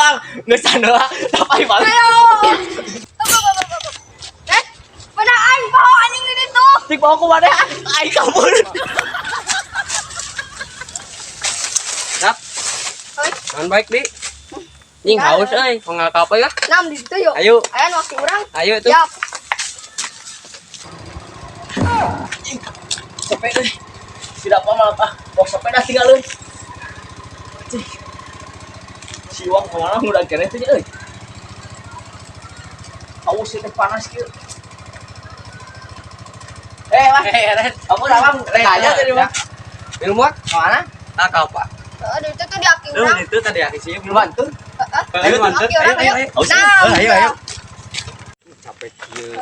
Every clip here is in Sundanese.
Wang, geus sana tapi balik. Ayo. Tunggu, tunggu, tunggu, tunggu. Eh, pada aing poho anjing di ditu. Tik bawa ku mana? Aing kabur. Dap. Oi. Jangan baik, Di. Nying haus euy, mau apa ya? Nam di ditu yuk. Ayo. Ayo nu waktu urang. Ayo tuh. Yap. Capek euy. Tidak apa malah ah, bawa sepeda tinggal euy. Cih. Si Wang kemana udah kene teh euy. Haus teh panas kieu. Eh, Wang. Eh, Ren. Kamu lah, Wang. Tanya tadi, Wang. Minum Wang? Kemana? Ah, kau Pak. Heeh, di ditu tuh di aki Lu urang. itu tadi ya sih Minuman tuh. Heeh. Ayo, mantep. Aki urang, Ayo, ayo. ayo. Nah, Ayo, ayo. udah. Capek kieu.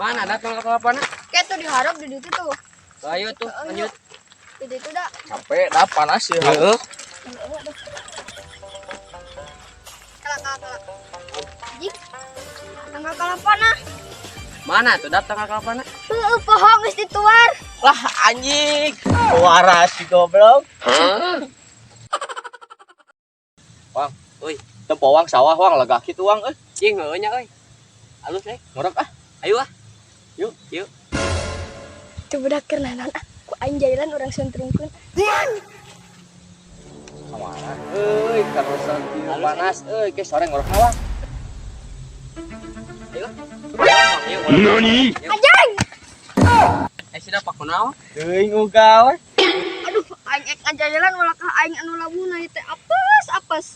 Mana ada tanggal kelapana? Kayak tuh diharap di ditu tuh. Ayo tuh, lanjut. Di ditu dah. Capek dah panas ya. Heeh. Kalak, kalak, kalak. Jik. Tanggal kalapana. Mana tuh dap tanggal kelapana? Heeh, poho geus dituar. Lah anjing. Waras si goblok. Wang, Oi. Tempo wang sawah wang lega kitu wang euy. Cing heueuh nya euy. Halus euy. Ngorok ah. Ayo ah. Yuk. Yuk. Itu budak keur naon ah. Ku aing jalan urang suntrungkeun. Kamana euy, karusan kieu panas euy, ke sore ngorok wang. Ayo. Ayo. NANI? Anjing. Eh sudah pak kunaon? Teuing uga we. Aduh, aing ek ngajalan ulah ka aing anu labuna ieu teh apes apes.